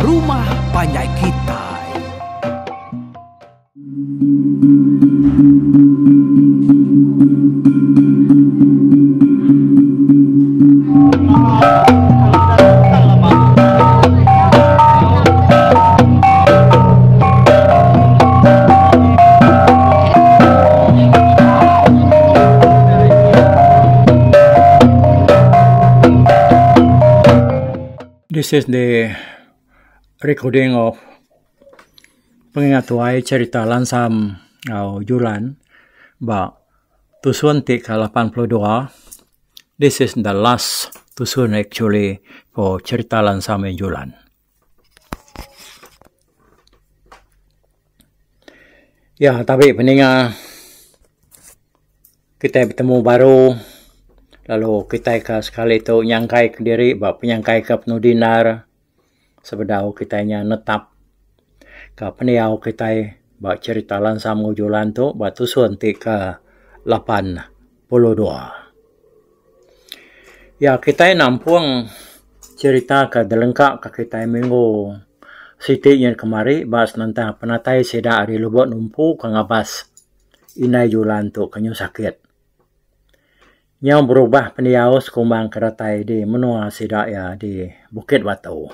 rumah panjai kitai. This is the recording of Pengingat Tuai Cherita Lansam enggau Julan ba tusun ti ke 82. This is the last tusun actually for Cherita Lansam and Julan. Ya tabi peninga kitai betemu baru lalu kitai ke sekali tu nyangkai kediri ba penyangkai ke penudi endar sebedau kitai nya netap ka pendiau kitai ba cherita Lansam enggau Julan tu ba tusun ti ke 82. Ya kitai nampung cherita ke dilengka ka kitai minggu siti nyin kemari ba senentang penatai sida ari Lubok Numpu ke ngabas indai julan tu ke nyau sakit. Nyau berubah pendiau sekumbang ke datai di menua sida iya di Bukit Batu.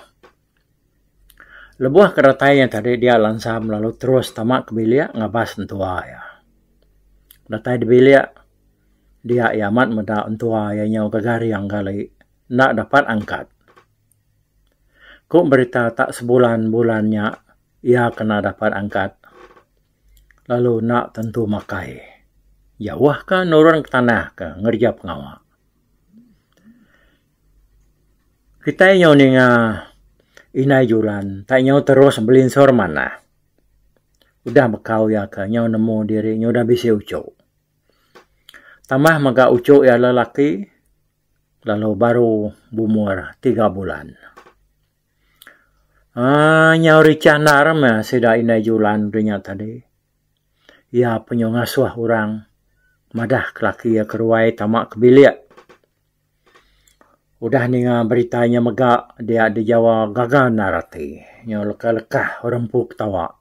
Lebuh ke datai iya tadi dia lansam lalu terus tama ke bilik ngabas entua iya. Datai di bilik Dia iya amat meda entua iya nyau gegaring gali enda dapat angkat. Ku berita tak sebulan-bulan nya iya kena dapat angkat lalu enda tentu makai. Jauh ka nurun ke tanah ka ngereja pengawa. Kitai nyau ninga indai julan tak nyau terus belinsur manah. Udah bekau iya ke nyau nemu diri nyau udah bisi uchu. Tambah mega uchu iya lelaki lalu baru beumur tiga bulan. Aaa nyau richah endar meh sida indai julan tu nya tadi. Iya penyu ngasuh orang madah ke laki iya ke ruai tama ke bilik. Udah ninga berita nya mega dia dijawa gaga endar ati. Nyau lekah-lekah orang empu ketawa.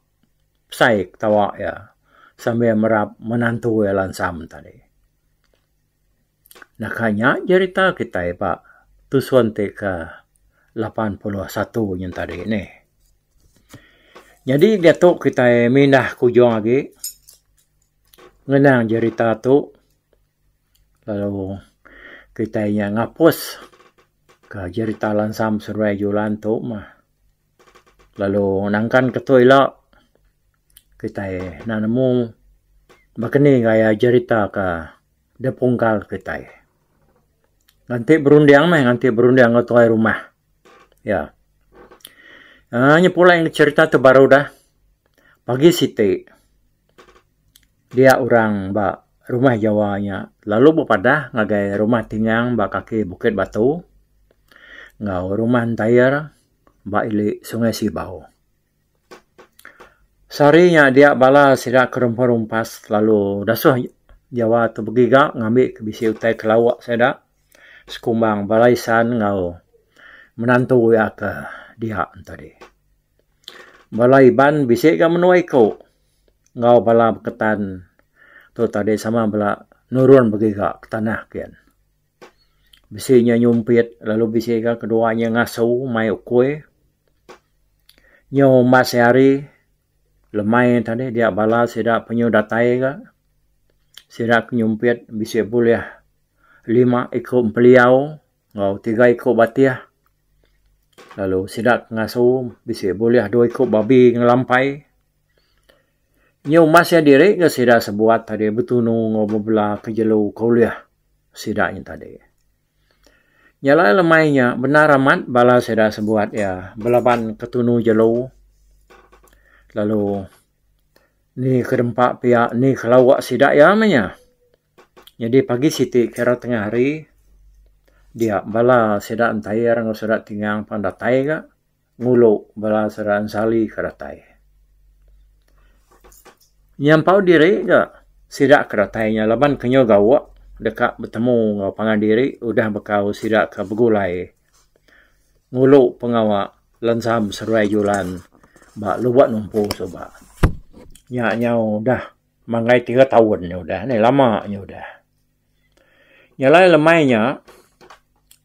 Besai ketawa iya sambil merap menantu iya lansam tadi. Naka nya jerita kitai ba tusun ti ke 81 nyin tadi nih. Nyadi diatu kitai mindah ke ujung agi ngenang jerita tu lalu kitai nya ngapus ka jerita lansam seduai julan tu mah. Lalu nangkan ke tu ila kitai enda nemu baka ni gaya jerita ka dipungkal kitai. Nganti berunding meh nganti berunding enggau tuai rumah. Ya. Aaa nyepulai cherita tu baru dah. Pagi siti dia orang ba rumah Jawa nya lalu bepadah ngagai rumah Tingang ba kaki Bukit Batu enggau rumah Entayar. ba ili Sungai Sibau. Sehari nya dia bala sida ke rumpas-rumpas lalu dasuh Jawa tu begiga ngambi ke bisi utai ke lauk sida sekumbang bala isan enggau menantu iya ke dia tadi. Bala Iban bisi ga menua iku enggau bala Beketan tu tadi sama bala nurun begiga ke tanah kian. Bisi nya nyumpit lalu bisi ga kedua nya ngasu mai ukui. Nyau umbas hari lemai tadi dia bala sida penyu datai ga. Sida ke nyumpit bisi bulih lima iku empeliau enggau tiga iku batih lalu sida ke ngasu bisi bulih dua iku babi ngelampai. Nyau umbas iya diri ga sida sebuat tadi betunu enggau bebela ke jelu ke ulih. Sida nya tadi. Nya alai lemai nya bendar amat bala sida sebuat iya belaban ke tunu jelu lalu ni ke dempa pia ni ke lawa sida iya meh nya. Nyadi pagi siti kira tengah hari dia bala sida entair enggau sida tingang pan datai ga ngulu bala sida ensali ke datai. Nyampau diri ga sida ke datai nya laban ke nyau gawa deka betemu enggau pangan diri udah bekau sida ke begulai ngulu pengawa. Lensam seduai Julan ba Lubok Numpu suba. Nya nyau udah manggai tiga taun nya udah neh lama nya udah. Nya alai lemai nya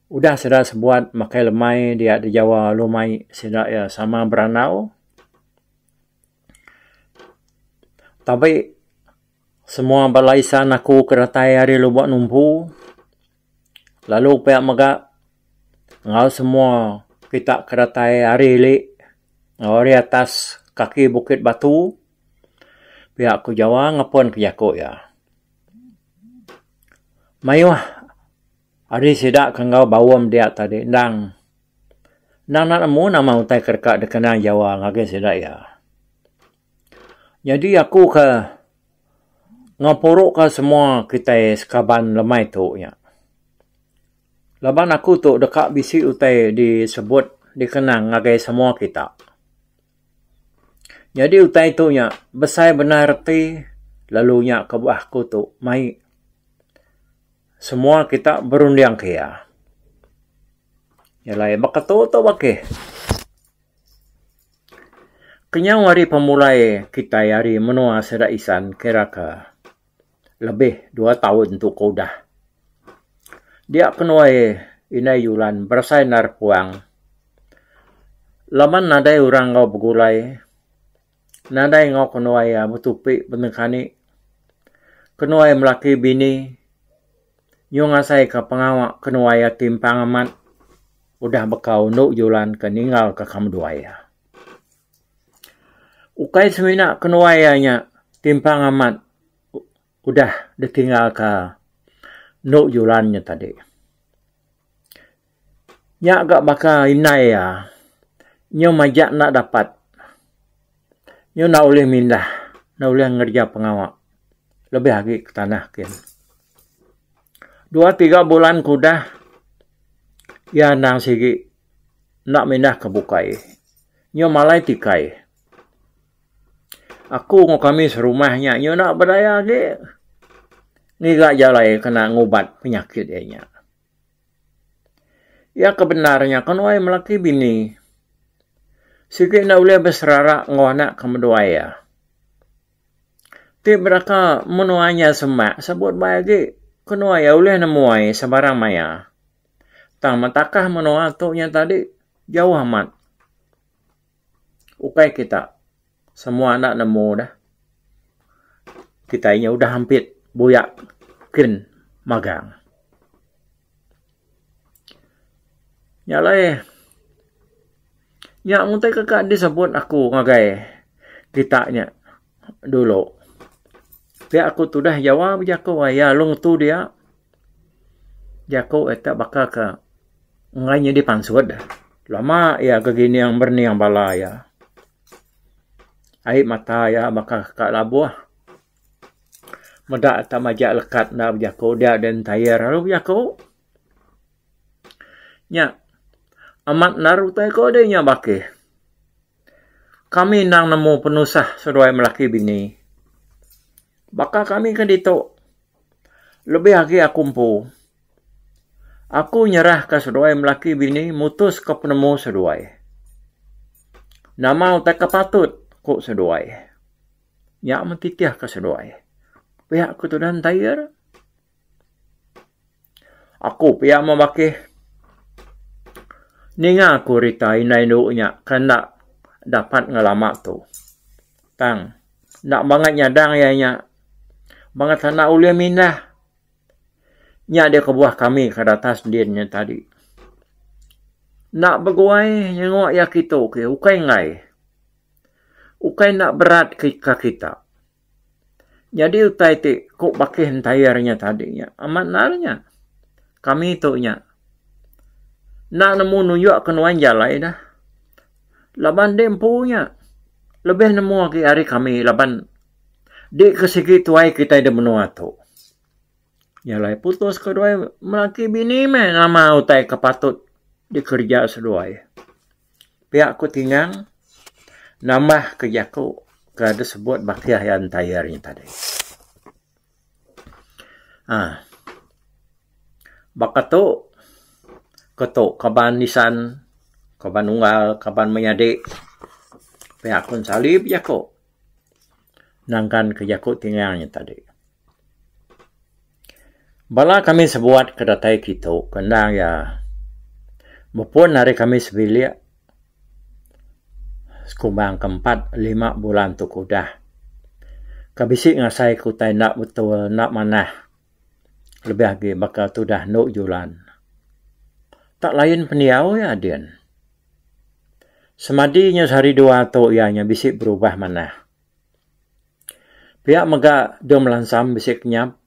udah sida sebuat makai lemai dia da jawa lalu mai sida iya sama berandau. Tabi semua bala isan aku ke datai ari Lubok Numpu lalu pia mega enggau semua kita ke datai ari ili enggau ari atas kaki Bukit Batu pia ku Jawa ngepun ke jaku iya. Mayuh ari sida ke enggau baum dia tadi endang endang enda nemu nama utai ke deka dikenang Jawa ngagai sida iya. Nyadi aku ke ngempuru ka semua kitai sekaban lemai tu nya. Laban aku tu deka bisi utai disebut dikenang ngagai semua kita. Nyadi utai tu nya besai bendar reti lalu nya kebuah aku tu mai semua kita berunding ke iya. Nyelai baka tu tu bakih. Kenyau ari pemulai kitai ari menua sida Isan kira ke lebih dua taun tu ke udah. Dia kenuai indai Julan berasai endar puang. Laban nadai orang enggau begulai, nadai enggau kenuai iya betupi benengkani. Kenuai melaki bini nyau ngasaika pengawa kenuai iya timpang amat. Udah bekau endu Julan ke ninggalka kameduai iya. Ukai semina kenuai iya nya timpang amat udah ditinggalka endu Julan nya tadi. Nya ga baka indai iya nyau majak enda dapat nyau enda ulih mindah enda ulih ngereja pengawa lebih agi ke tanah kin. Dua tiga bulan ke udah iya endang sigi enda mindah ke bukai. Nyau malai tikai. Aku enggau kami serumah nya nyau enda bedaya agi ngiga jalai kena ngubat penyakit iya nya. Iya ke bendar nya kenuai melaki bini. Sigi enda ulih beserara enggau anak ke meduai iya. Ti beraka menua nya semak sebut bai agi kenuai iya ulih nemuai sebarang maya. Tang metakah menua tu nya tadi jauh amat. Ukai kita semua enda nemu dah. Kitai nya udah ampit buya kin magang. Nya alai nya mung tai kaka disebut aku ngagai kita nya dulu. Pia aku tudah jawa bejaku iya lalu ngetu dia jaku ita baka ke enggai nyadi pansut. Lama iya gegining merening bala iya. Ai mata iya baka ka labuh. Meda tak majak lekat enda bejaku dia den tayar lalu bejaku. Nya amat endar utai ko deh nya bakih. Kami endang nemu penusah seduai melaki bini. Baka kami ke ditu lebih agi aku empu. Aku nyerahka seduai melaki bini mutuska penemu seduai. Nama utai ke patut ku seduai. Nya meh titih ka seduai. Pia ku tudah entayar. Aku pia meh bakih. Ninga ku rita indai indu nya ke enda dapat ngelama tu. Tang enda bangat nyadang iya nya. Bangat enda ulih mindah. Nya deh kebuah kami ke datas din nya tadi. Enda beguai nyenguk iya kitu ke ukai enggai. Ukai enda berat ka kita. Nyadi utai ti ku bakih entayar nya tadi nya amat endar nya. Kami tu nya enda nemu nunjuk ke nuan jalai dah. Laban dek empu nya lebih nemu agi ari kami laban dek ke sigi tuai kitai da menua tu. Nya alai putus keduai melaki bini meh nama utai ke patut dikereja seduai. Pia ku Tingang nambah ke jaku ke disebut bakih iya entayar nya tadi. Aaa baka tu ke tu kaban isan. Kaban unggal, kaban menyadi. Pia ku Ensali bejaku nangkan ke jaku Tingang nya tadi. Bala kami sebuat ke datai kitu ke endang iya bepun ari kami sebilik sekumbang ke empat lima bulan tu ke udah ke bisi ngasai ke utai enda betul enda manah lebih agi baka tudah endo julan. Tak lain pendiau iya din. Semadi nya sehari dua tu iya nya bisi berubah manah. Pia mega dom lansam bisi kenyap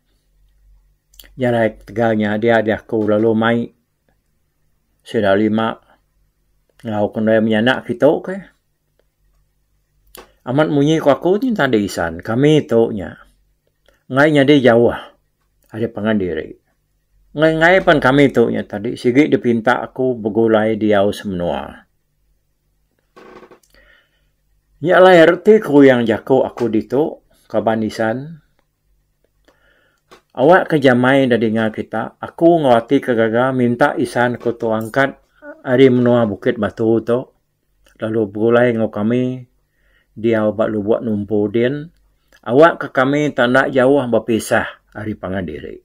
jalai ketegal nya dia diaku lalu mai sida lima enggau ke ndai menyanak kitu keh. Amat munyi ku aku ti tadi isan kami tu nya enggai nyadi jauh ari pangan diri. Enggai enggai pan kami tu nya tadi sigi dipinta aku begulai diau semenua. Nya alai reti ku uyang jaku aku ditu kaban isan. Awak ke jamai da dinga kita aku enggau ati ke gaga minta isan ku tu angkat ari menua Bukit Batu tu lalu begulai enggau kami diau ba Lubok Numpu din awak ke kami tanda jauh bepisah ari pangan diri.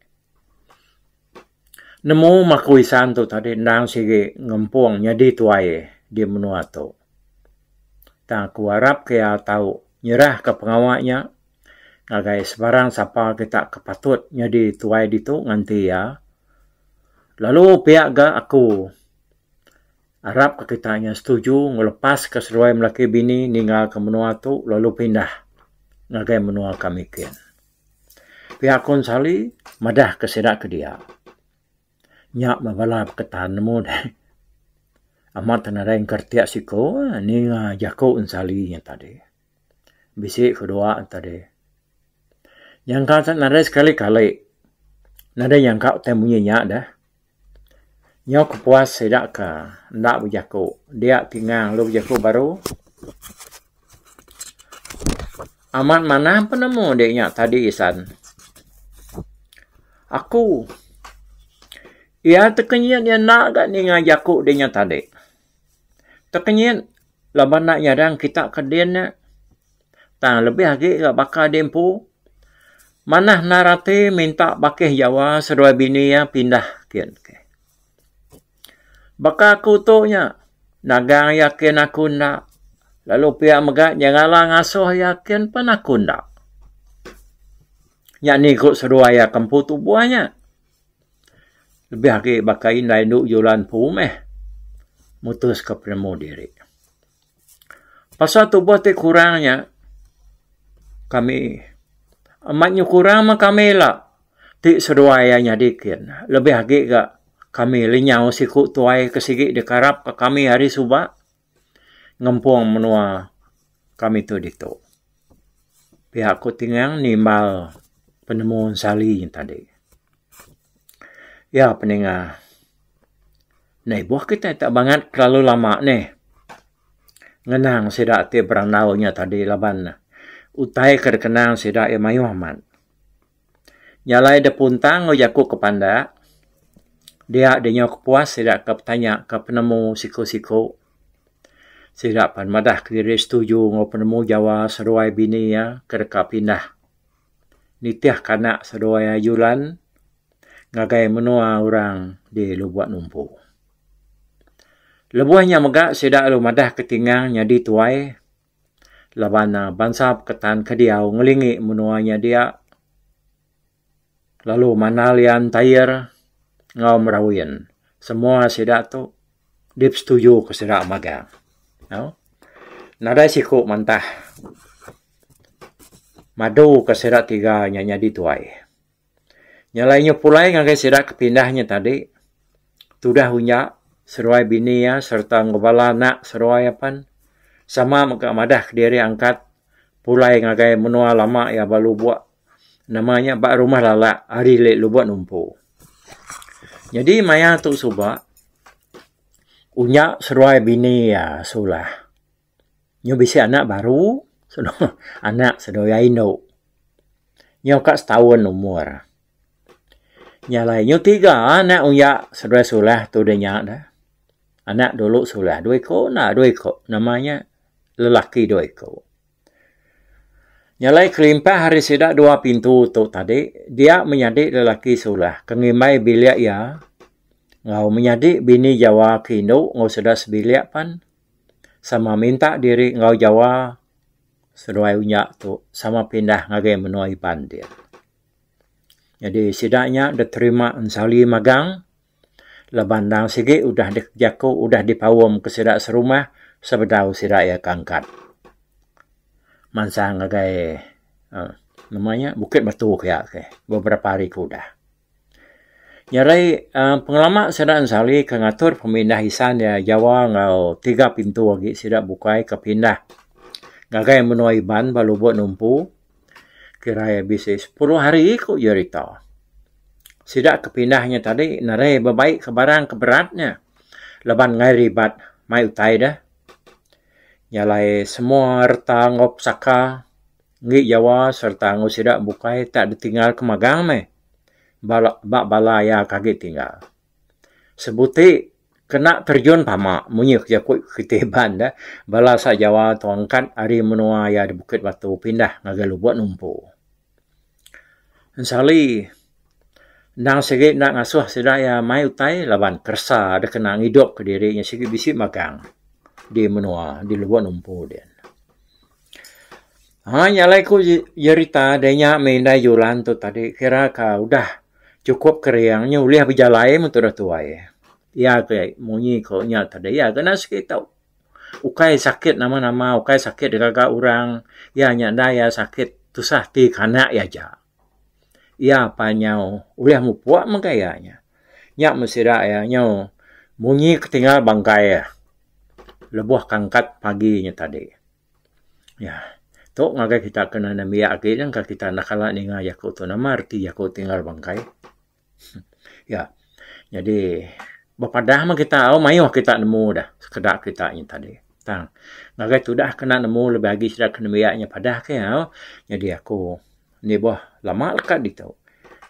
Nemu maku isan tu tadi endang sigi ngempung nyadi tuai di menua tu. Tang aku arap ke iya tau nyerahka pengawa nya ngagai sebarang sapa kita ke patut nyadi tuai ditu nganti iya. Lalu pia ga aku arap ke kita nya setuju ngelepaska seduai melaki bini ninggalka menua tu lalu pindah ngagai menua kami kin. Pia ku Ensali madah ke sida ke dia. Nya meh bala beketan nemu deh. Amat nadai engkeretik siku ninga jaku Ensali nya tadi. Bisi kedua tadi. Nyangka nadai sekali kali nadai nyangka utai munyi nya deh. Nyau kepuas sida ke enda bejaku dia tingang lalu bejaku baru. Amat manah penemu di nya tadi isan. Aku iya tekenyit iya enda ga ninga jaku di nya tadi. Tekenyit laban enda nyadang kita ke din nya. Tang lebih agi ga baka di empu manah endar ati minta bakih jawa seduai bini iya pindah kin. Baka aku tu nya nagang iya kin aku enda lalu pia mega nyengala ngasuh iya kin pan aku enda. Nya ni ku seduai iya ke empu tubuh nya. Lebih agi baka indai endu julan empu meh mutuska penemu diri. Pasal tubuh ti kurang nya kami amat nyu kurang meh kami ila ti seduai iya nyadi kin lebih agi ga kami lenyau siku tuai ke sigi dikarap ka kami ari suba ngempung menua kami tu ditu. Pia ku Tingang nimbal penemu Sali tadi. Iya peninga. Neh ibuh kitai tak bangat kelalu lama neh. Ngenang sida ti berandau nya tadi laban utai ke dikenang sida iya mayuh amat. Nya alai da puntang enggau jaku ke pandak dia dinyau kepuas sida ke betanya ke penemu siku-siku. Sida pan madah kediri setuju enggau penemu jawa seduai bini iya ke deka pindah nitih ke anak seduai iya julan ngagai menua orang di Lubok Numpu. Lebuh nya mega sida lalu madah ke Tingang nyadi tuai laban bansa Peketan ke diau ngelingi menua nya dia lalu mandal iya entair enggau Merawin. Semua sida tu dipesetuju ke sida magang. Nadai siku mantah madu ke sida tiga nya nyadi tuai. Nya alai inya pulai ngagai sida ke pindah nya tadi tudah unya seduai bini iya sereta enggau bala anak seduai iya pan sama mega madah kediri angkat pulai ngagai menua lama iya ba lubok nama nya ba rumah lalak ari ili lubok numpu. Nyadi maya tu suba unya seduai bini iya sulah nyu bisi anak baru anak seduai indu. Nyau ka setaun umur. Nya alai nyu tiga anak uya seduai sulah tu udah nya dah. Anak dulu sulah dua iko enda dua iko nama nya lelaki dua iko. Nya alai kelimpah ari sida dua pintu tu tadi dia menyadi lelaki sulah ke ngimbai bilik iya enggau menyadi bini Jawa ke indu enggau sida sebilik pan sama minta diri enggau Jawa seduai unya tu sama pindah ngagai menua Iban din. Nyadi sida nya diterima ensali magang laban endang sigi udah jaku udah dipaum ke sida serumah sebedau sida iya ke angkat mansang ngagai uhh nama nya Bukit Batu kiya ke beberapa hari ke udah. Nya alai uhh pengelama sida ensali ke ngatur pemindah isan iya Jawa enggau tiga pintu agi sida bukai ke pindah ngagai menua Iban ba Lubok Numpu. Kira iya bisi sepuluh hari ku jerita. Sida ke pindah nya tadi nadai bebai ke barang ke berat nya laban ngai ribat mai utai deh. Nya alai semua reta enggau pesaka enggi Jawa sereta enggau sida bukai tak ditinggal ke magang meh ba bala iya ke agi tinggal. Sebuti kena terjun pama munyi ke jaku kitai Iban da bala sa Jawa tu angkat ari menua iya da Bukit Batu pindah ngagai Lubok Numpu. Ensali endang sigi enda ngasuh sida iya mai utai laban keresa da kena ngidup ka diri nya sigi bisi magang di menua di Lubok Numpu din. Haa nya alai ku jerita da inya meh indai julan tu tadi kira ka udah chukup kering nya ulih bejalai meh tudah tuai. Iya ke munyi ko inya tadi iya ke enda sigi tau ukai sakit nama nama ukai sakit digaga orang iya nya enda iya sakit tusah ti ke anak iya aja. Iya pa nyau ulih mupuk mega iya nya. Nya meh sida iya nyau munyi ke tinggal bangkai iya lebuh ke angkat pagi nya tadi. Ya. Tu ngagai kita ke nembiak agi ne engka kita enda kala ninga jaku tu nama reti jaku tinggal bangkai. Ya. Nyadi bepadah meh kita au mayuh kita nemu dah sekeda kita nya tadi. Tang ngagai tudah ke enda nemu lebih agi sida ke nembiak nya padah ke au nyadi aku nibuh lama leka ditu.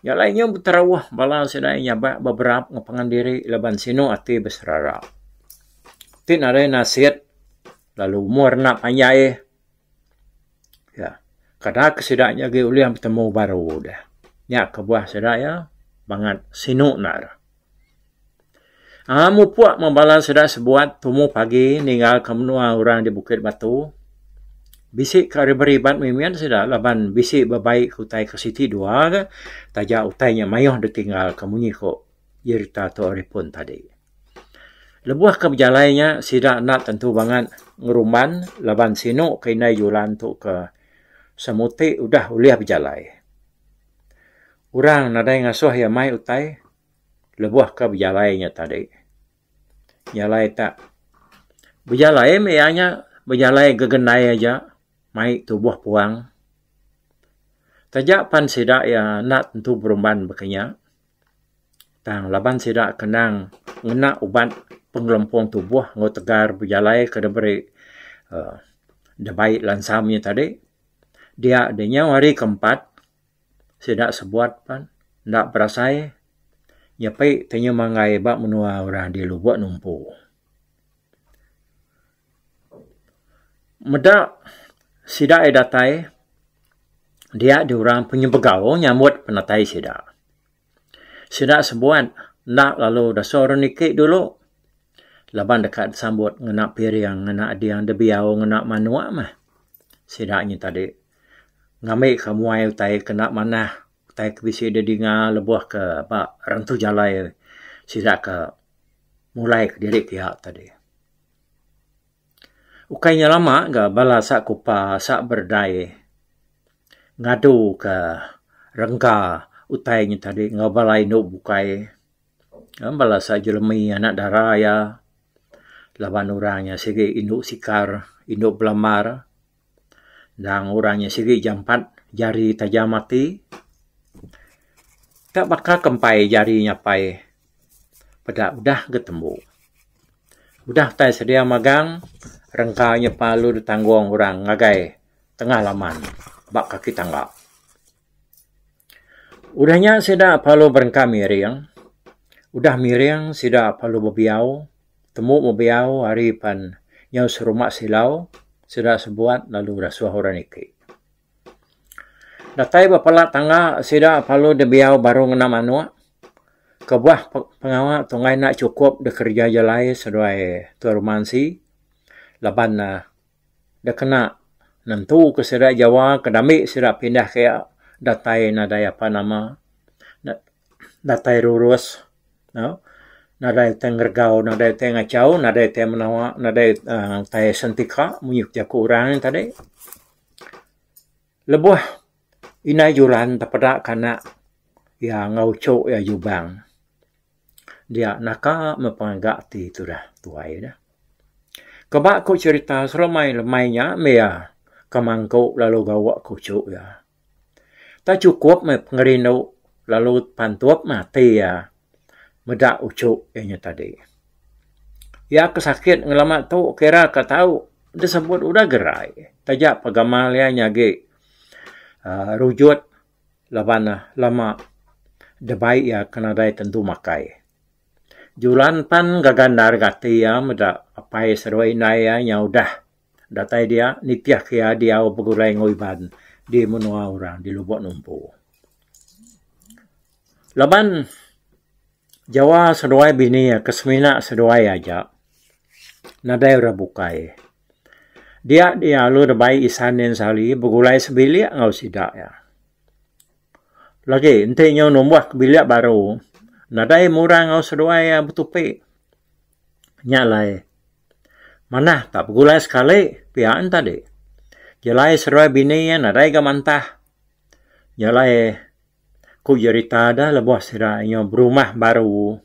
Nya alai nyau beterauh bala sida nyabak beberap ngan pangan diri laban sinu ati beserara. Ti nadai nasit. Lalu umur enda panjai ya kada ke sida nya agi ulih betemu baru deh. Nya kebuah sida iya bangat sinu endar. Aaa mupuk meh bala sida sebuat tumu pagi ninggal ke menua orang di Bukit Batu. Bisi ka ribat-ribat mimit sida laban bisi bebai ke utai ke siti dua ga taja utai nya mayuh ditinggal ke munyi ko jerita tu ari pun tadi. Lebuh ke bejalai nya sida enda tentu bangat ngerumban laban sinu ke indai julan tu ke semuti udah ulih bejalai. Orang nadai ngasuh iya mai utai lebuh ke bejalai nya tadi. Jalai tak bejalai meh iya nya bejalai gegendai aja mai tubuh puang. Taja pan sida iya enda tentu berumban baka nya. Tang laban sida ke endang ngena ubat pengelempung tubuh enggau tegar bejalai ke diberi uhh dibai lansam nya tadi dia deh nyau hari ke empat sida sebuat pan enda berasai nyepi ti nyu manggai ba menua orang di Lubok Numpu. Meda sida iya datai dia diorang penyebegau nyambut penatai sida. Sida sebuat enda lalu dasuh orang niki dulu laban deka disambut ngena piring ngena ading dibiau ngena manuk meh sida nya tadi ngambi ka muai utai ke enda manah utai ke bisi didinga lebuh ke ba rentu jalai sida ke mulai kediri pia tadi. Ukai nya lama ga bala sa kupa sa berdai ngadu ka rengka utai nya tadi enggau bala indu bukai. Bala sa jelemi anak dara iya laban orang nya sigi indu sikar indu belambar. Endang orang nya sigi jampat jari tajam ati. Tak baka kempai jari nyapai peda udah ga tembu. Udah utai sedia magang rengka nya perlu ditanggung orang ngagai tengah laman ba kaki tangga. Udah nya sida perlu berengkah miring. Udah miring sida perlu bebiau. Tembu bebiau hari pan nyau serumba silau sida sebuat lalu dasuh orang niki. Datai ba pala tangga sida perlu dibiau baru ngena manuk. Kebuah pengawa tu enggai enda chukup dikereja jalai seduai Tuai Rumah Ansi laban ne dikena nentu ke sida jawa ke dambi sida pindah ke iya datai nadai apa nama datai rurus au nadai tai ngeregau nadai tai ngachau nadai tai menawa nadai uhh tai sentika munyi jaku orang tadi. Lebuh indai julan tepeda ke anak iya enggau uchu iya Jubang dia naka meh pengaga ati tudah tuai ne. Keba ku cherita selemai lemai nya meh iya ke mangku lalu gawa ke uchu iya. Tak chukup meh pengerindu lalu pantup meh ati iya meda uchu iya nya tadi. Iya ke sakit ngelama tu kira ka tau disebut udah gerai taja pa gamal iya nya agi uhh rujut laban ne lama debai iya ke nadai tentu makai. Julan pan gaga endar ga ati iya meda apai seduai indai iya nya udah datai dia nitih ke iya diau begulai enggau Iban di menua orang di Lubok Numpu. Laban Jawa seduai bini iya ke semina seduai aja nadai orang bukai. Dia dia lalu dibai isan nin sehari begulai sebilik enggau sida iya. Lagi enti nyau numbuh ke bilik baru nadai murang enggau seduai iya betupi. Nya alai manah tak begulai sekali pia ne tadi. Jelai seduai bini iya nadai ga mantah. Nya alai ku jerita da lebuh sida nyau berumah baru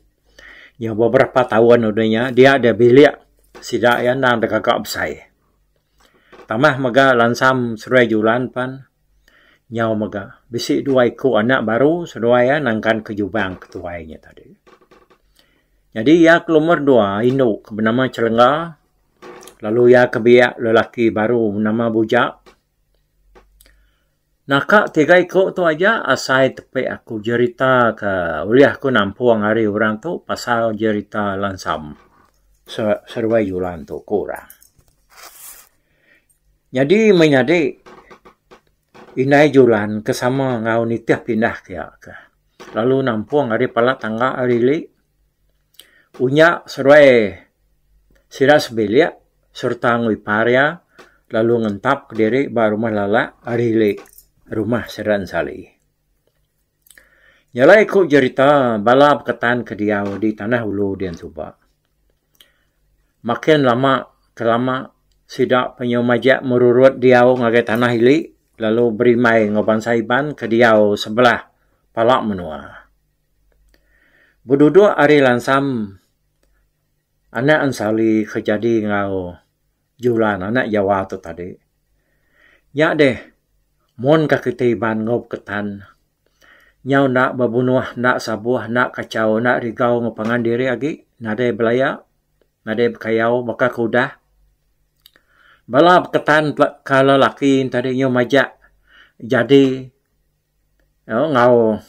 nyau beberapa taun udah nya dia da bilik sida iya endang da gaga besai. Tambah mega lansam seduai julan pan. Nyau mega bisi dua iku anak baru seduai iya nangkan ke Jubang ketuai nya tadi. Nyadi iya ke lumur dua indu ke benama Chelengga lalu iya ke biak lelaki baru benama Bujak. Naka tiga iku tu aja asai tepi aku jerita ke ulih aku nampung ari orang tu pasal jerita Lansam seduai Julan tu ku orang. Nyadi menyadi indai julan ke sama enggau nitih pindah ke iya ke lalu nampung ari pala tangga ari ili unya seduai sida sebilik sereta enggau ipar iya lalu ngentap kediri ba rumah lalak ari ili rumah sida ensali. Nyalai ku jerita bala beketan ke diau di tanah ulu din suba. Makin lama ke lama sida penyu majak merurut diau ngagai tanah ili lalu berimbai enggau bansa Iban ke diau sebelah pala menua. Beduduk ari lansam anak ensali ke jadi enggau Julan anak Jawa tu tadi. Nya deh mun ka kitai Iban enggau Beketan nyau enda bebunuh enda sabuh enda kachau enda rigau enggau pangan diri agi nadai belaya nadai bekayau baka ke udah. Bala Beketan ka lelaki ne tadi nyau majak jadi enggau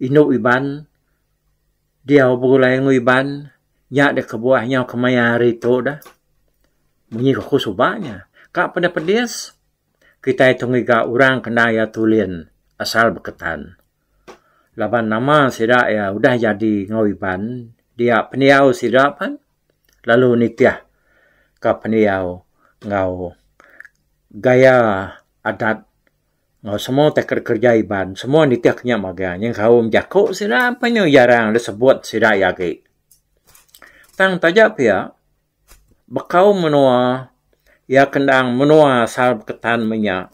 indu Iban diau begulai enggau Iban nya deh kebuah nyau kemaya hari tu deh munyi ku aku suba nya ka peda pedis kitai tu ngiga orang kena iya tulin asal Beketan laban nama sida iya udah jadi enggau Iban dia pendiau sida pan lalu nitih ka pendiau enggau gaya adat. Enggau semua utai ke dikereja Iban semua nitih ke nya magang nyengkaum jaku sida apai nya jarang disebut sida iya agi. Tang taja pia bekau menua iya ke endang menua asal Beketan menya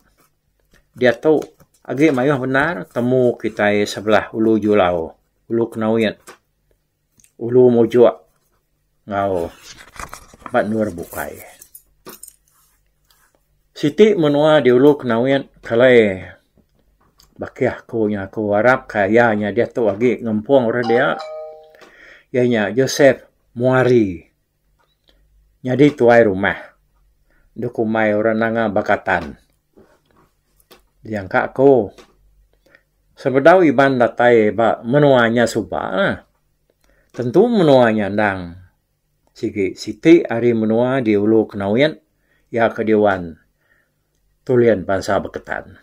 diatu agi mayuh bendar temu kitai sebelah Ulu Julau, Ulu Kenawit. Ulu Mujok enggau ba endur bukai. Siti menua di Ulu Kenawit kalai bakih aku nya aku arap ka iya nya diatu agi ngempung orang dia iya nya Joseph Muari nyadi tuai rumah dok kumbai orang Nanga Bakatan. Diangka aku Sebedau Iban datai ba menua nya suba, tentu menua nya endang Sigi siti ari menua di Ulu Kenawit iya ke diwan Tulin bansa Beketan.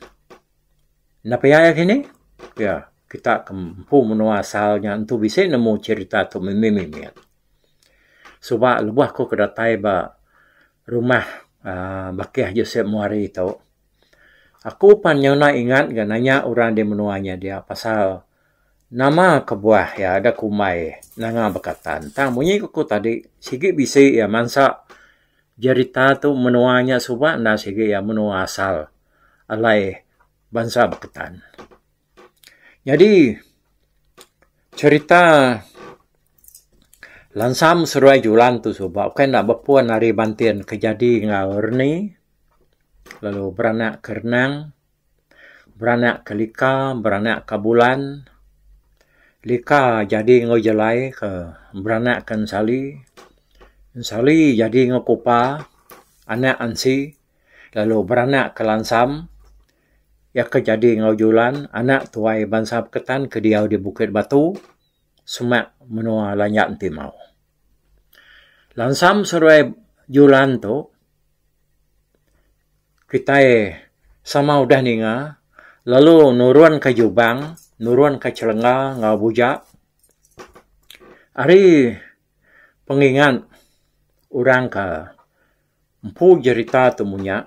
Enda pia iya kini? Pia kita ke empu menua asal nya entu bisi nemu cherita tu mimit-mimit. Suba lebuh aku ke datai ba rumah aaa bakih Joseph Muari tu aku pan nyau ingat ga nanya orang di menua nya dia pasal Nama kebuah iya da kumbai Nanga Bekatan. Tang munyi ku ku tadi sigi bisi iya mansa jerita tu menua nya suba enda sigi iya menua asal alai bansa Beketan. Nyadi cherita Lansam seduai Julan tu suba ukai enda bepun ari Bantin ke jadi enggau Reni lalu beranak ke Renang. Beranak ke Lika, beranak ke Bulan. Lika jadi enggau Jelai ke beranak ke Ensali. Ensali jadi enggau Kupa anak Ansi lalu beranak ke Lansam iya ke jadi enggau Julan anak tuai bansa Beketan ke diau di Bukit Batu semak menua Lanjak Entimau. Lansam seduai Julan tu Kitai sama udah ninga lalu nurun ka Jubang, nurun ka Chelenga enggau Buja. Ari pengingat orang ka empu jerita tu munya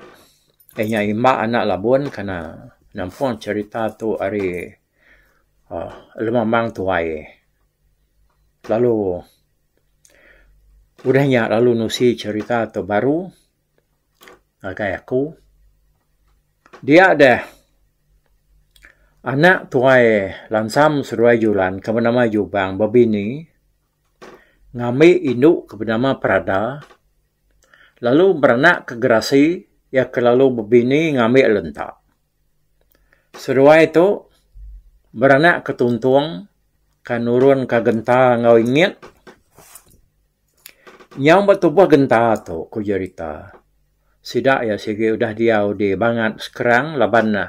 iya nya imba anak Labun kana nampung cherita tu ari uhh lemambang tuai lalu udah nya lalu nusi cherita tu baru. Ngagai aku dia deh anak tuai Lansam seduai Julan ke benama Jubang bebini ngambi indu ke benama Perada lalu beranak ke Gerasi iya ke lalu bebini ngambi Lenta. Seduai tu beranak ke Tuntung ke nurun ka Genta enggau Ingit. Nyau ba tubuh genta tu ku jerita. Sida iya sigi udah diau di Bangat Skrang laban ne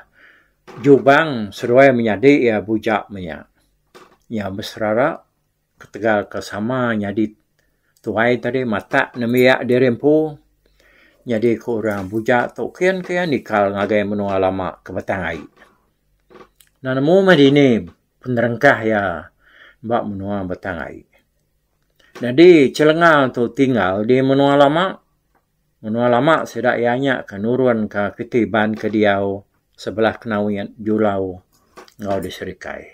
Jubang seduai menyadi iya Bujak menya. Iya beserara ketegal ke sama nyadi tuai tadi matak nembiak diri empu nyadi ku orang Bujak tu kin ke iya nikal ngagai menua lama ke Batang Ai. Enda nemu meh dini penerengkah iya ba menua Batang Ai. Nyadi Chelenga tu tinggal di menua lama. Menua lama sida iya nya ke nurun ka kiti Iban ke diau sebelah Kenawit, Julau enggau di Serikai.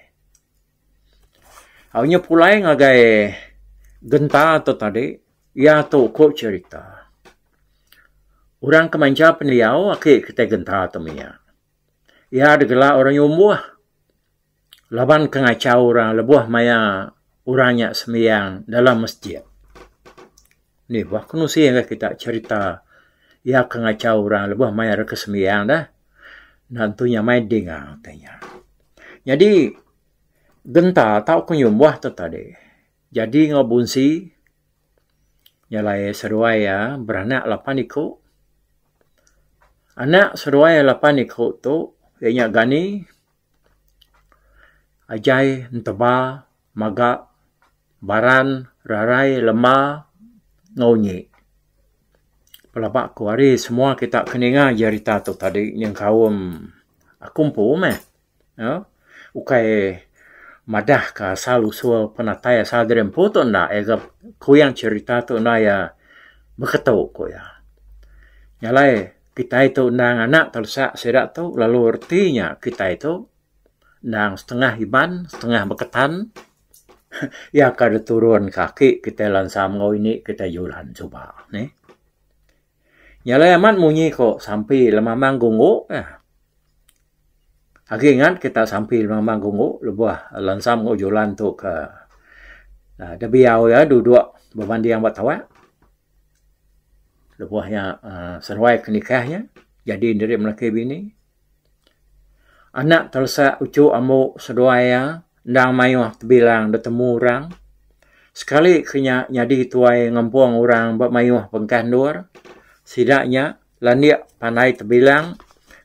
Au nya pulai ngagai Genta tu tadi iya tu ku cherita. Orang ke mancha pendiau aki kitai Genta tu menya. Iya digela orang nyumbuh. Laban ke ngachau orang lebuh maya orang nya sembiang dalam masjid. Ni bah ku nusi ngagai kita cherita iya ke ngachau orang lebuh maya ra ke sembiang deh. Enda tentu nyamai dinga utai nya. Nyadi genta tauka nyumbuh tu tadi jadi enggau bunsi nya alai seduai iya beranak lapan iku. Anak seduai lapan iku tu iya nya Gani. Ajai enteba maga baran rarai lema enggau nyi. Pelaba ku ari semua kita ke ninga jerita tu tadi nyengkaum aku empu meh uhh ukai madah ka asal usul penatai asal diri empu tu enda iya ga kuyang cherita tu enda iya beketu ku iya. Nya alai Kitai tu endang anak telesak sida tu lalu reti nya kitai tu endang setengah Iban setengah Beketan iya ka diturun ka aki kitai lansam enggau ini kitai julan suba neh. Nya alai amat munyi ko sampi lemambang gunggu eh. Agi ingat kita sampi lemambang gunggu lebuh lansam enggau julan tu ke uhh dibiau iya duduk bebanding ba tawak. Lebuh nya uhh seduai ke nikah nya jadi diri melaki bini. Anak telesak uchu ambu seduai iya endang mayuh tebilang da temu orang. Sekali ke nya nyadi tuai ngempung orang ba mayuh bengkah endur. Sida nya landik pandai tebilang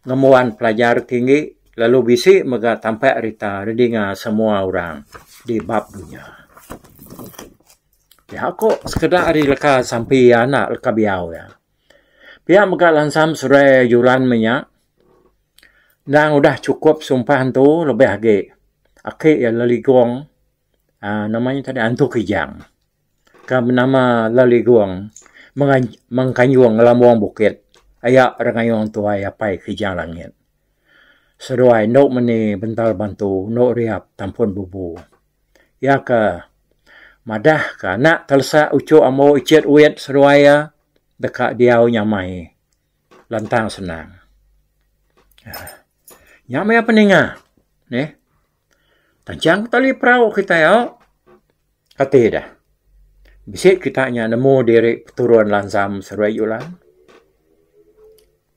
ngembuan pelajar tinggi lalu bisi mega tampak rita didinga semua orang di bab dunya. Pia ko sekeda ari leka sampi iya anak leka biau iya. Pia mega Lansam seduai Julan menya endang udah chukup sumpah entu lebih agi aki iya Leligong uhh nama nya tadi Antu Kijang ke benama Leligong mengkayung ngelambung bukit aya Rengayung Tuai Apai Kijang Langit. Seduai endo meni bental bantu endo riap tampun bubu. Iya ke madah ke anak telesak uchu ambo icit wit seduai iya deka diau nyamai lantang senang. Nya meh peninga neh. Tanchang tali perau kitai au kati deh. Bisi kita nya nemu diri peturun lansam seduai julan.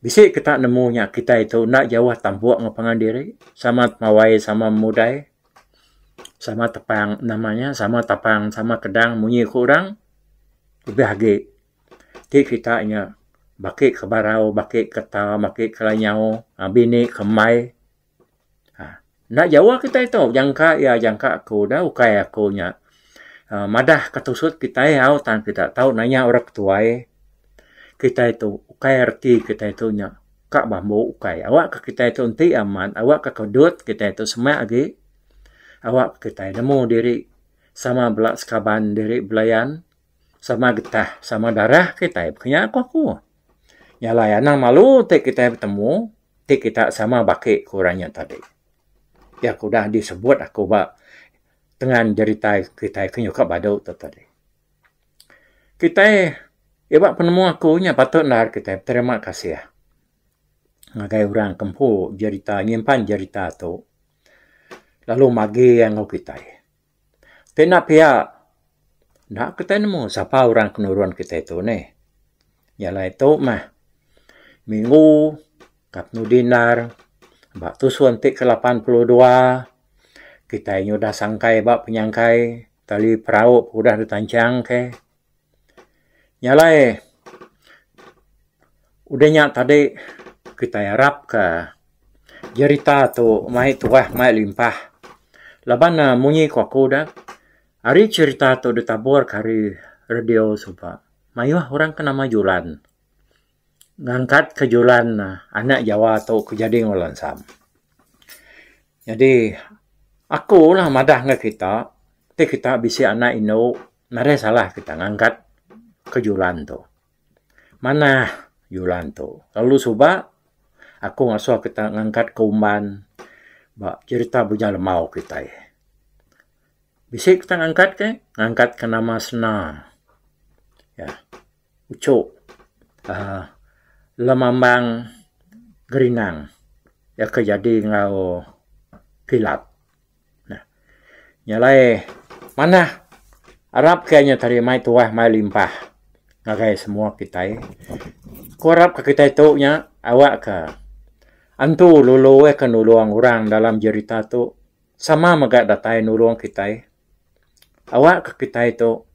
Bisi kita nemu nya kitai tu enda jauh tampuk enggau pangan diri sama temawai sama mudai sama tepang nama nya sama tapang sama kedang munyi ku orang lebih agi ti kita nya baki ke barau baki ke ta baki ke lanyau bini ke embai Enda jauh kitai tu jangka iya jangka aku da ukai aku nya uhh madah ka tusut kitai au tang kita tau nanya orang ketuai kitai tu ukai reti kitai tu nya ka bambu ukai awak ka kitai tu enti amat awak ka kedut kitai tu semak agi awak kitai nemu diri sama bela sekaban diri belayan sama getah sama darah kitai kinya ku aku. Nya alai anang malu ti kitai betemu. Ti kita sama baki ku orang nya tadi. Iya ke udah disebut aku ba tengan jerita kitai ke nyuka badu tu tadi. Kitai iba penemu aku nya patut endar kitai beterima kasih ngagai orang ke empu jerita nyimpan jerita tu lalu magi iya enggau kitai. Ti enda pia enda kitai nemu sapa orang ke nurun kitai tu neh. Nya alai tu mah minggu ka penudi endar ba tusun ti ke 82 kitai nyudah sangkai ba penyangkai tali perau udah ditanchang ke. Nya alai udah nya tadi kitai arap ka jerita tu mai tuah mai limpah laban ne munyi ku aku da ari cherita tu ditabur ka ari radio suba mayuh orang ke nama Julan ngangkat ka Julan anak Jawa tu ke jadi enggau Lansam. Nyadi aku lah madah ngan kita ti kita bisi anak indu nadai salah kita ngangkat ke julan tu. Manah julan tu lalu suba aku ngasuh kita ngangkat ke umban ba cerita Bujang Lembau kitai. Bisi kita ngangkat ke ngangkat ke nama Sena ya uchu uhh Lemambang Gerinang. Iya ke jadi enggau kilat. Nah. Nya alai manah arap ke nya tadi mai tuah mai limpah ngagai semua kitai. Ku arap ke kitai tu nya awak ke antu lulu ke nulung orang dalam jerita tu sama mega datai nulung kitai. Awak ke kitai tu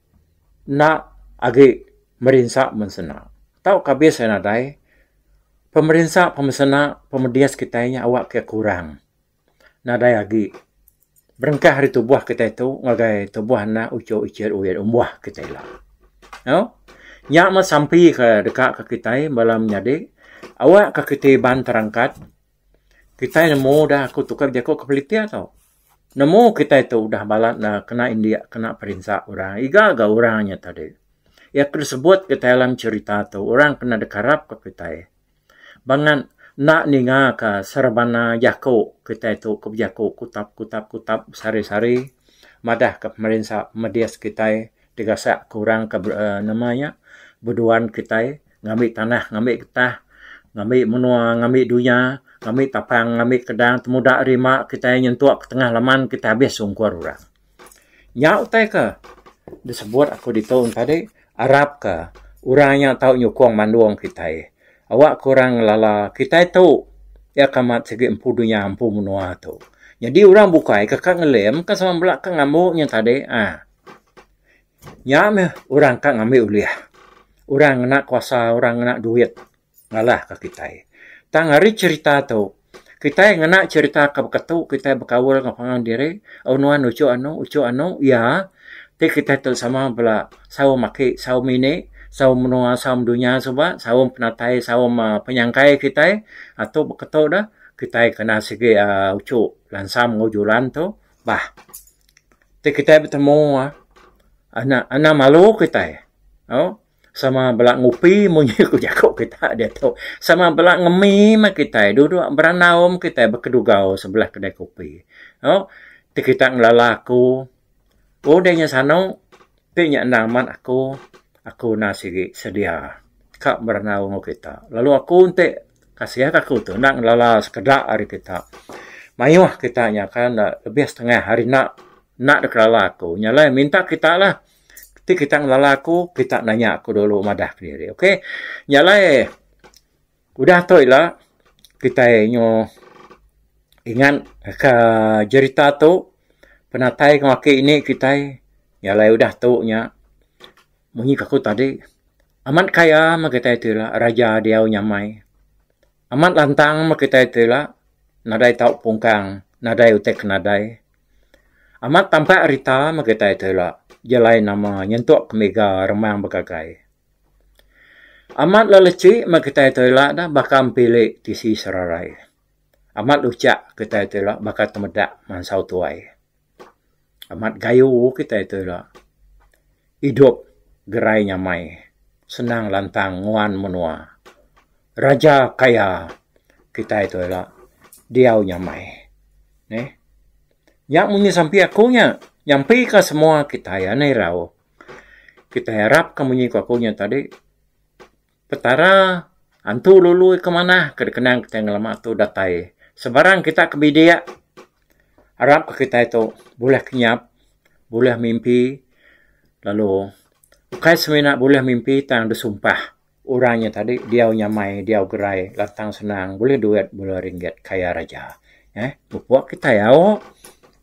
enda agi merinsa mensena. Tauka abis nadai Pemerinsa pemesena pemedis kitai nya awak ke kurang nadai agi berengkah ari tubuh kitai tu ngagai tubuh anak uchu ichit wit umbuh kitai ila. Au nya meh sampi ke deka ke kitai bala menyadi awak ka kitai iban terangkat kitai nemu da aku tukar jaku ke pelitik tu. Nemu kitai tu udah balat ne kena indik kena perinsa orang iga ga orang nya tadi. Iya ke disebut kitai dalam cherita tu orang kena dikarap ka kitai. Bangat enda ninga ka serebana jaku kitai tu ke bejaku kutap kutap kutap besari-sari madah ka pemerinsa pemedis kitai digasak ka orang ke nama nya beduan kitai ngambi tanah ngambi getah ngambi menua ngambi dunya ngambi tapang ngambi kedang temuda rima kitai nyentuk ke tengah laman kitai abis sungkur orang. Nya utai ke disebut aku ditu tadi arap ka orang nya tau nyukung mandung kitai awak ke orang ngelala kitai tu iya ke amat sigi empu dunya empu menua tu. Nyadi orang bukai ke ka ngelim ka sama bela ka ngambu nya tadi uhh. Nya meh orang ka ngambi ulih. Orang ngena kuasa, orang ngena duit ngalah ka kitai. Tang ari cherita tu, kitai ngena cherita ka baka tu kitai bekaul enggau pangan diri au nuan uchu anu uchu anu iya. Ti kitai tu sama bela saum aki saum ini saum menua saum dunya suba saum penatai saum penyangkai kitai tu beketu da kitai kena sigi uhh uchu lansam enggau julan tu bah. Ti kitai betemu anak anang malu kitai au sama bela ngupi munyi ku jaku kita diatu sama bela ngemi meh kitai duduk berandau meh kitai bekedugau sebelah kedai kopi au ti kita ngelala aku udah nya sanu ti nya endang amat aku aku enda sigi sedia ka berandau enggau kita lalu aku enti kasih ka aku tu enda ngelala sekeda ari kita mayuh kita nya kan lebih setengah ari enda enda dikelala aku nya alai minta kita lah. Ti kita ngelala aku, kita nanya aku dulu madah kediri ok. Nya alai udah tu ila kitai nyu ingat ka jerita tu penatai enggau aki ini kitai nya alai udah tu nya munyi ku aku tadi amat kaya meh kitai tu ila raja diau nyamai. Amat lantang meh kitai tu ila nadai tau pungkang nadai utai ke nadai. Amat tampak rita meh kitai tu ila jelai nama nyentuk ke mega remang begagai. Amat lelechi meh kitai tu ila dah baka empili tisi serarai. Amat luchak kitai tu ila baka temedak mansau tuai. Amat gayu kitai tu ila idup gerai nyamai senang lantang nguan menua. Raja kaya kitai tu ila diau nyamai. Neh. Nya munyi sampi aku nya. Nyampi ka semua kitai anai irau. Kitai arap ka munyi ku aku nya tadi Petara antu lului ke manah ke dikenang kitai ngelama tu datai. Sebarang kita ke bidik arap ka kitai tu bulih kenyap, bulih mimpi lalu ukai semina bulih mimpi tang disumpah. Orang nya tadi diau nyamai diau gerai lantang senang bulih duit bulih ringgit kaya raja. Eh mupuk kitai au.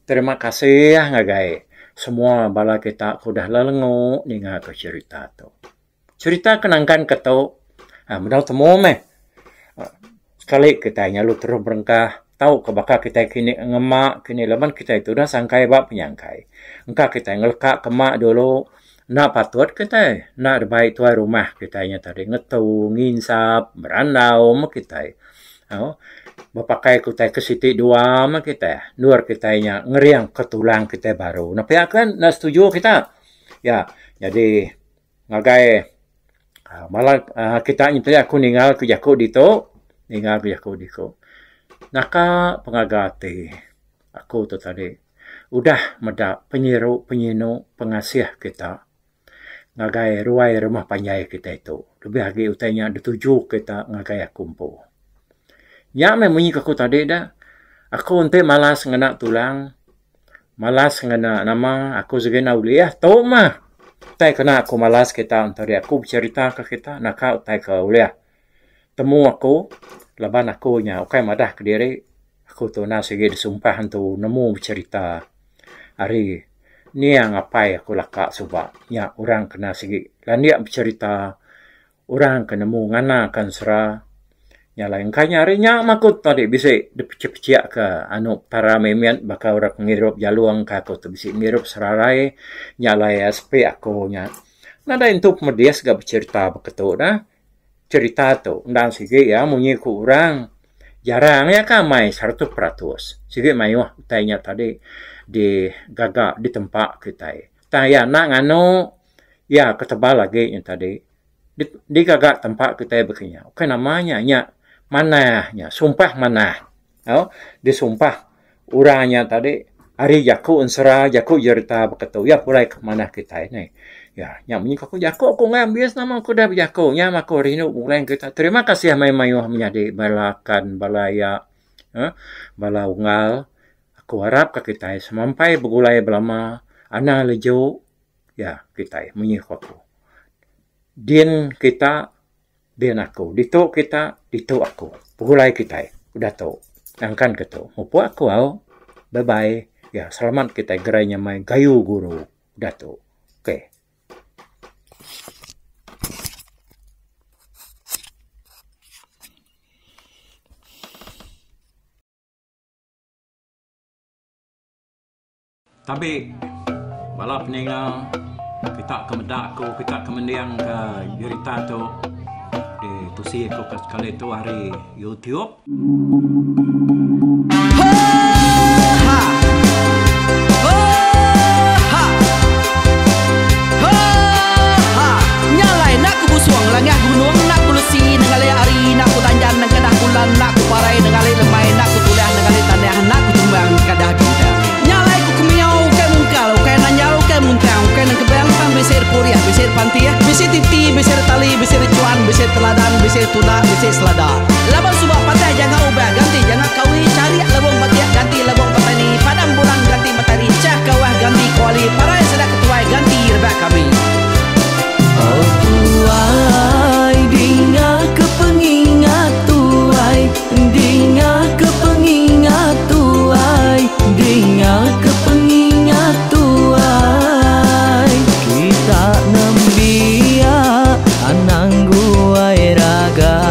Terima kasih ngagai semua bala kita ke udah lelengu ninga ke cherita tu. Cherita ke nangkan ke tu uhh meda temu meh sekali kitai nyalu terus berengkah tau ke baka kitai kini ngema kini laban kitai tu udah sangkai ba penyangkai. Engka kitai ngeleka ke ma dulu Enda patut kitai enda dibai tuai rumah kitai nya tadi ngetu nginsap berandau meh kitai au bepakai ke utai ke siti dua meh kitai endur kitai nya ngering ke tulang kitai baru. Ne pia kan enda setuju kita ya jadi ngagai bala uhh kita nya tadi aku ningal ke jaku ditu ningal ke jaku ditu naka pengaga ati aku tu tadi. Udah meda penyiru penyinu pengasih kita ngagai ruai rumah panjai kitai tu lebih agi utai nya dituju kita ngagai aku empu. Nya meh munyi ku aku tadi da aku enti malas ngena tulang malas ngena nama aku sigi enda ulih tu mah utai kena aku malas kita enti aku becerita ka kita naka utai ke ulih. Temu aku laban aku nya ukai madah kediri aku tu endang sigi disumpah entu nemu becerita ari niang apai aku laka suba nya orang kena sigi landik becerita orang ke nemu ngana ka ensera nya alai engka nya ari nya mah aku tadi bisi dipechik pechik ka anu petara mimit baka orang ke ngirup jalung ka aku tu bisi ngirup serarai nya alai sepi aku nya nadai entu pemedis ga becerita baka tu dah. Cherita tu endang sigi iya munyi ku orang jarang iya ka amai 100% sigi mayuh utai nya tadi digaga ditempa kitai. Tang iya enda nganu iya ke tebal agi nya tadi digaga tempa kitai baka nya. Ukai nama nya nya manah nya sumpah manah. Au disumpah orang nya tadi ari jaku ensera jaku jerita baka tu iya pulai ke manah kitai neh. Ya nya munyi ku jaku ku enggai ambis nama ku udah bejaku nya mah aku rindu begulai ngan kita. Terima kasih mayuh mayuh menyadi bala akan bala iya uhh bala unggal aku arap ka kitai semampai begulai belama anang leju ya kitai munyi ku aku. Din kita. Din aku. Ditu kita, ditu aku. Begulai kitai udah tu. Nangkan ke tu. Mupuk aku au. Bye bye. Ya, selamat kitai gerai nyamai gayu guru udah tu. Okay. Tabi. Bala peninga kita ke meda aku kita ke mending ka jerita tu ditusi aku ke sekali tu ari YouTube. Nya alai enda ku busung langah gunung enda ku lesi nengali hari enda ku danjan nengkedah bulan enda ku parai nengali lemai enda ku tulah nengali tanah enda ku tumbang nengkadah bintang. Nya alai ku kemiau ukai mungkal ukai nanjal ukai muntang ukai nengkebang tang bisi repurih bisi repantih bisi titi bisi retali bisi rechuan bisi teladan bisi tunda bisi selada. Laban suba patah janga ubah ganti janga kawi charik lebung batik ganti lebung petani padam bulan ganti matari chah kawah ganti kuali parai sida ketuai ganti rebak kami. Oh tuai dinga ke pengingat tuai dinga ke pengingat tuai dinga ke pengingat tuai kita nembiak anang guai raga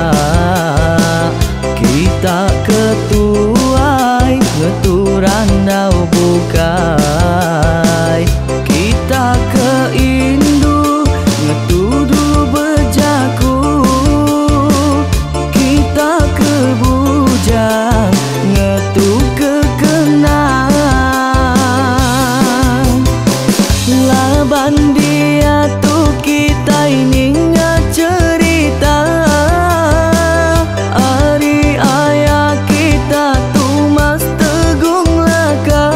kita ke tuai ngetu randau bukai kita ke indu ngetu dulu bejaku kita ke bujang ngetu ke kenang laban diatu kitai ninga cherita ari aya kita Tumas Tegung Laka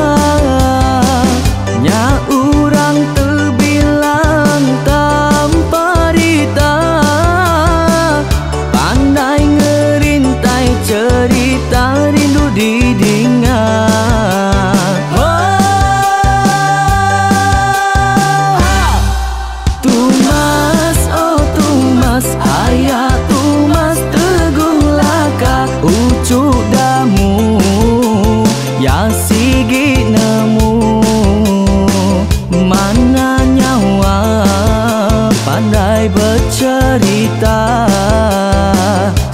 nya urang tebilang tanpa rita pandai ngerintai cherita rindu didinga. Tumas oh Tumas aya Tumas Tegung Laka uchu damu ya sigi nemu mana nyawa pandai becerita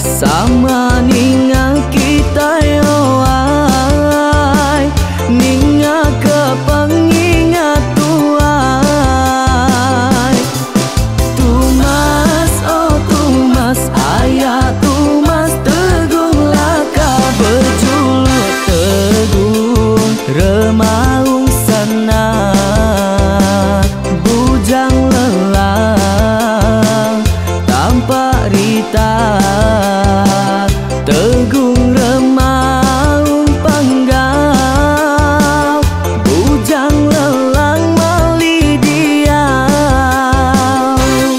sama ninga kita ai ninga ke pengingat tuai. Tumas oh Tumas aya Tumas Tegung Laka berjuluk Tegung Remaung sana bujang lelang tanpa rita Tegung Remaung Panggau bujang lelang mali diau.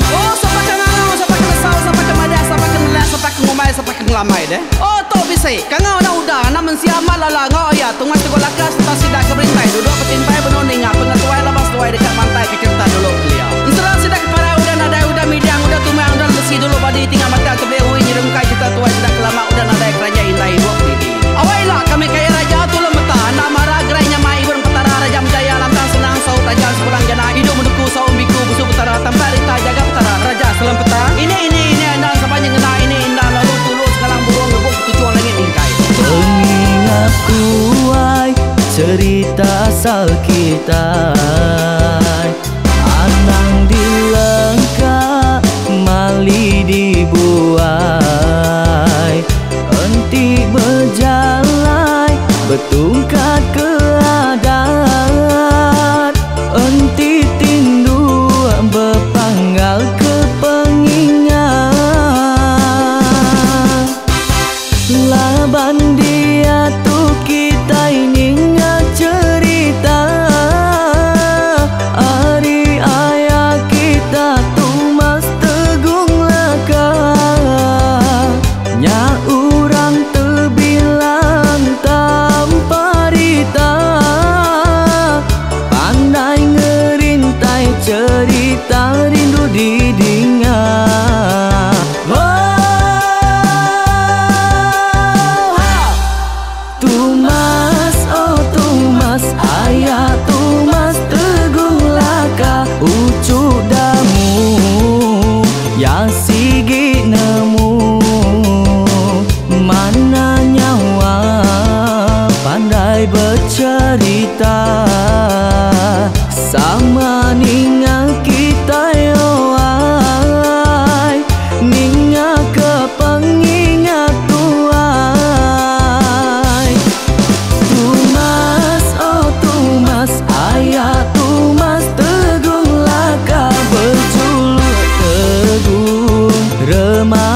Oh sapa ke ngangau sapa ke nesau sapa ke madah sapa ke nelah sapa ke ngumbai sapa ke ngelamai deh. Oh tu bisi kangau enda udah anak mensia amat lala enggau iya Tungas Teguh Laka sereta sida ke berintai duduk betimpai benung ninga pengetuai laban seduai deka mantai ke cherita dulu kelia. Ensera sida ke parai udah nadai udah midang udah tumang udah lesi dulu badi tinggal matang tebeli ui nyerungkai cherita tuai sida ke lama udah nadai keranjai indai ibup didi. Awai ila kami kaya raja tulung meta enda mara gerai nyamai ibun petara raja menjaya lantang senang saut raja sepulang jana idup menuku saum biku busu petara tampak rita jaga petara raja selam peta ini ini ini enda sapa nyengena ini enda lalu tulu sengalang burung ngebuk ketuchung langit mingkai. Pengingat tuai cerita asal kitai anang dilengka mali dibuai enti bejalai betungkat ke adat enti tindu bepanggal ke pengingat laban diatu kitai ninga cherita ari aya kita Tumas Tegung Laka nya urang tebilang tanpa rita pandai ngerintai cherita rindu didinga. Tumas oh Tumas aya Tumas Tegung Laka uchu damu ya sigi nemu mana nyawa pandai bercerita sama Remaung.